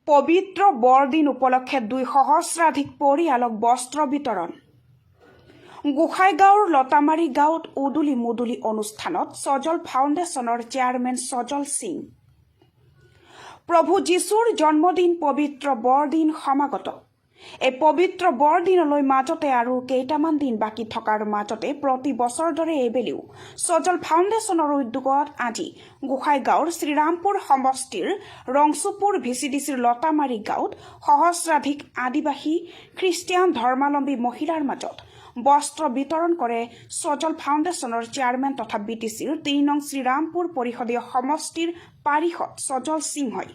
পবিত্ৰ বৰদিন উপলক্ষে 2 সহস্ৰাধিক পৰিয়ালক বস্ত্ৰ বিতৰণ। গোসাইগাঁৱৰ লতামাৰী গাঁৱত উদুলি মুদুলি অনুষ্ঠানত সজল ফাউণ্ডেশ্যনৰ চেয়াৰমেন সজল সিং। প্ৰভু যীশুৰ জন্মদিন পবিত্ৰ বৰদিন সমাগত। এই পবিত্ৰ বৰদিনলৈ মাজতে আৰু কেইটামান দিন বাকী থকাৰ মাজতে প্ৰতি বছৰৰ দৰে এইবেলিও সজল ফাউণ্ডেশ্যনৰ উদ্যোগত আজি গোসাইগাঁৱৰ শ্ৰীৰামপুৰ সমষ্টিৰ ৰংচুপুৰ ভিচিডিচিৰ লতামাৰী গাঁৱত সহস্ৰাধিক আদিবাসী খ্ৰীষ্টিয়ান ধৰ্মাৱলম্বী মহিলাৰ মাজত বস্ত্ৰ বিতৰণ কৰে সজল ফাউণ্ডেশ্যনৰ চেয়াৰমেন তথা বিটিচিৰ 3 নং শ্ৰীৰামপুৰ পৰিষদীয় সমষ্টিৰ পাৰিষদ সজল সিংহই।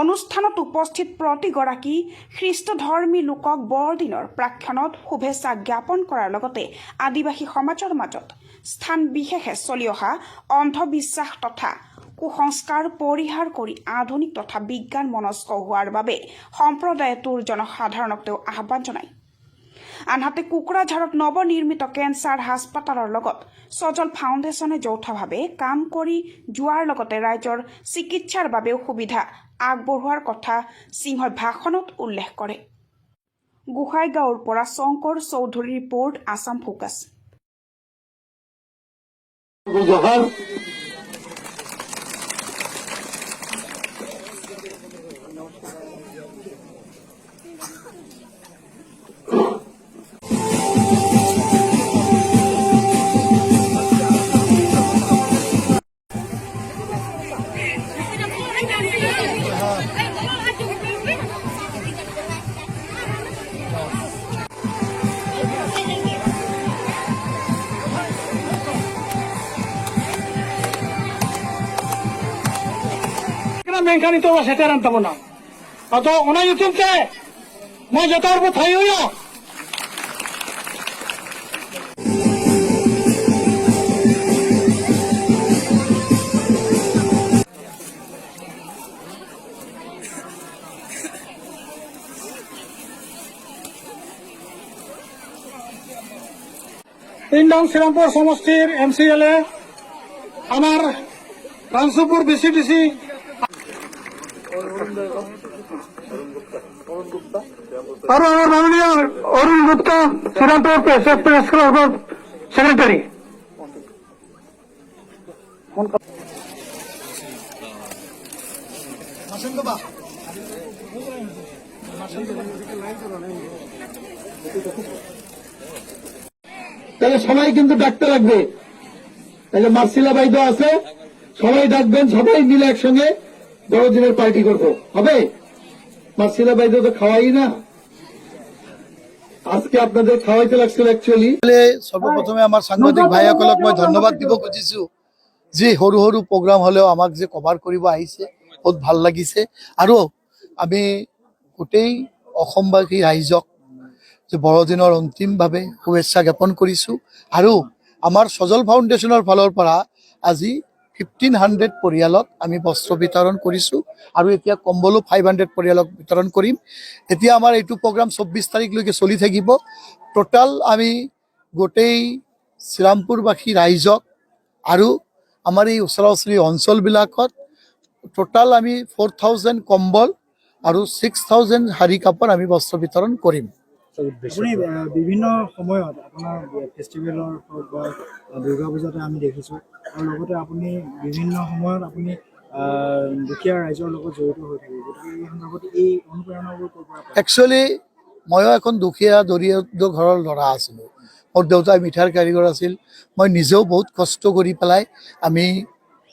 অনুষ্ঠানত উপস্থিত প্ৰতিগৰাকী খ্ৰীষ্টধৰ্মী লোকক বৰদিনৰ প্ৰাকক্ষণত শুভেচ্ছা জ্ঞাপন কৰাৰ লগতে আদিবাসী সমাজৰ মাজত স্থান বিশেষে চলি অহা অন্ধবিশ্বাস তথা কুসংস্কাৰ পৰিহাৰ কৰি আধুনিক তথা বিজ্ঞান মনস্ক হোৱাৰ বাবে সম্প্ৰদায়টোৰ জনসাধাৰণক তেওঁ আহ্বান জনায়। আনহাতে কোকৰাঝাৰত নৱনিৰ্মিত কেঞ্চাৰ হাস্পতালৰ লগত সজল ফাউণ্ডেশ্যনে যৌথভাৱে কাম কৰি যোৱাৰ লগতে ৰাইজৰ চিকিৎসাৰ বাবেও সুবিধা আগবঢ়োৱাৰ কথা সিংহই ভাষণত উল্লেখ কৰে। গোসাইগাঁৱৰ পৰা শংকৰ চৌধুৰীৰ ৰিপৰ্ট, আছাম ফ'কাছ। জহাৰ। ᱢᱮᱱᱠᱷᱟᱱ ᱱᱤᱛᱚᱜ ᱥᱮᱴᱮᱨᱮᱱ ᱛᱟᱵᱚᱱᱟ᱾ ᱟᱫᱚ ᱚᱱᱟ ᱧᱩᱛᱩᱢ ᱛᱮ ᱢᱟ ᱡᱚᱛᱚ ᱦᱚᱲ ᱵᱚ ᱛᱷᱟᱭᱳᱭᱟ᱾ 3 নং শ্ৰীৰামপুৰ সমষ্টিৰ এমচিএলএ, আমাৰ ৰাঞ্চুপুৰ বিচিডিচি আৰু আমাৰ মাননীয় অৰুণ গুপ্তা, শ্ৰীৰামপুৰ প্ৰেছ ক্লাবৰ ছেক্ৰেটাৰী। তাহলে সবাই কিন্তু ডাকতে লাগবে। তাহলে মার্সিলা বাইদো আছে, সবাই ডাকবেন। সবাই মিলে একসঙ্গে বড়দিনের পার্টি করব। হবে? মার্সিলা বাইদো তো খাওয়াই না, আজকে আপনাদের খাওয়াইতে লাগছিল অ্যাকচুয়ালি। সৰ্বপ্ৰথমে আমাৰ সাংবাদিক ভাইসকলক মই ধন্যবাদ দিব খুজিছো, যি সৰু সৰু প্ৰগ্ৰাম হ'লেও আমাক যে কভাৰ কৰিব আহিছে, বহুত ভাল লাগিছে। আৰু আমি গোটেই অসমবাসী ৰাইজক যে বৰদিনৰ অন্তিমভাৱে শুভেচ্ছা জ্ঞাপন কৰিছোঁ। আৰু আমাৰ সজল ফাউণ্ডেশ্যনৰ ফালৰ পৰা আজি 1500 পৰিয়ালক আমি বস্ত্ৰ বিতৰণ কৰিছোঁ আৰু এতিয়া কম্বলো 500 পৰিয়ালক বিতৰণ কৰিম। এতিয়া আমাৰ এইটো প্ৰগ্ৰাম 24 তাৰিখলৈকে চলি থাকিব। টোটাল আমি গোটেই শ্ৰীৰামপুৰবাসী ৰাইজক আৰু আমাৰ এই ওচৰা ওচৰি অঞ্চলবিলাকত টোটাল আমি 4000 কম্বল আৰু 6000 শাৰী কাপোৰ আমি বস্ত্ৰ বিতৰণ কৰিম। আপুনি বিভিন্ন সময়ত আপোনাৰ ফেষ্টিভেলৰ হওক বা দুৰ্গা পূজাতে আমি দেখিছোঁ আৰু লগতে আপুনি বিভিন্ন সময়ত আপুনি দুখীয়া ৰাইজৰ লগত জড়িত হৈ থাকে। গতিকে এই সন্দৰ্ভত এই অনুপ্ৰেৰণাবোৰ ক'ৰ পৰা পায়? একচুৱেলি ময়ো এখন দুখীয়া দৰিদ্ৰ ঘৰৰ ল'ৰা আছিলোঁ। মোৰ দেউতাই মিঠাইৰ কাৰিকৰ আছিল। মই নিজেও বহুত কষ্ট কৰি পেলাই আমি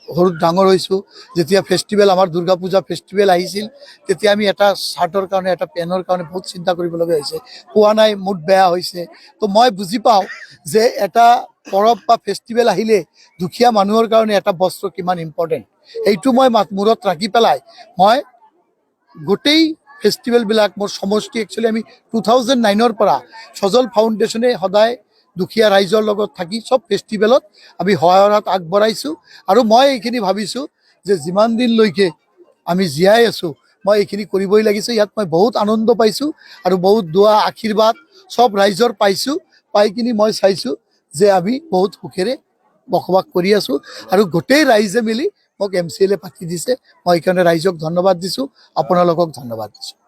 সৰুত ডাঙৰ হৈছোঁ। যেতিয়া ফেষ্টিভেল, আমাৰ দুৰ্গা পূজা ফেষ্টিভেল আহিছিল, তেতিয়া আমি এটা চাৰ্টৰ কাৰণে, এটা পেনৰ কাৰণে বহুত চিন্তা কৰিবলগীয়া হৈছে। পোৱা নাই, মুড বেয়া হৈছে। তো মই বুজি পাওঁ যে এটা পৰৱ বা ফেষ্টিভেল আহিলে দুখীয়া মানুহৰ কাৰণে এটা বস্ত্ৰ কিমান ইম্পৰ্টেণ্ট। সেইটো মই মূৰত ৰাখি পেলাই মই গোটেই ফেষ্টিভেলবিলাক মোৰ সমষ্টি, একচুৱেলি আমি 2009ৰ পৰা সজল ফাউণ্ডেশ্যনে সদায় দুখীয়া ৰাইজৰ লগত থাকি চব ফেষ্টিভেলত আমি সহায়ৰ হাত আগবঢ়াইছোঁ। আৰু মই এইখিনি ভাবিছোঁ যে যিমান দিনলৈকে আমি জীয়াই আছোঁ, মই এইখিনি কৰিবই লাগিছে। ইয়াত মই বহুত আনন্দ পাইছোঁ আৰু বহুত দোৱা আশীৰ্বাদ চব ৰাইজৰ পাইছোঁ। পাই কিনি মই চাইছোঁ যে আমি বহুত সুখেৰে বসবাস কৰি আছোঁ আৰু গোটেই ৰাইজে মিলি মোক এম চি এল এ পাতি দিছে। মই সেইকাৰণে ৰাইজক ধন্যবাদ দিছোঁ, আপোনালোকক ধন্যবাদ দিছোঁ।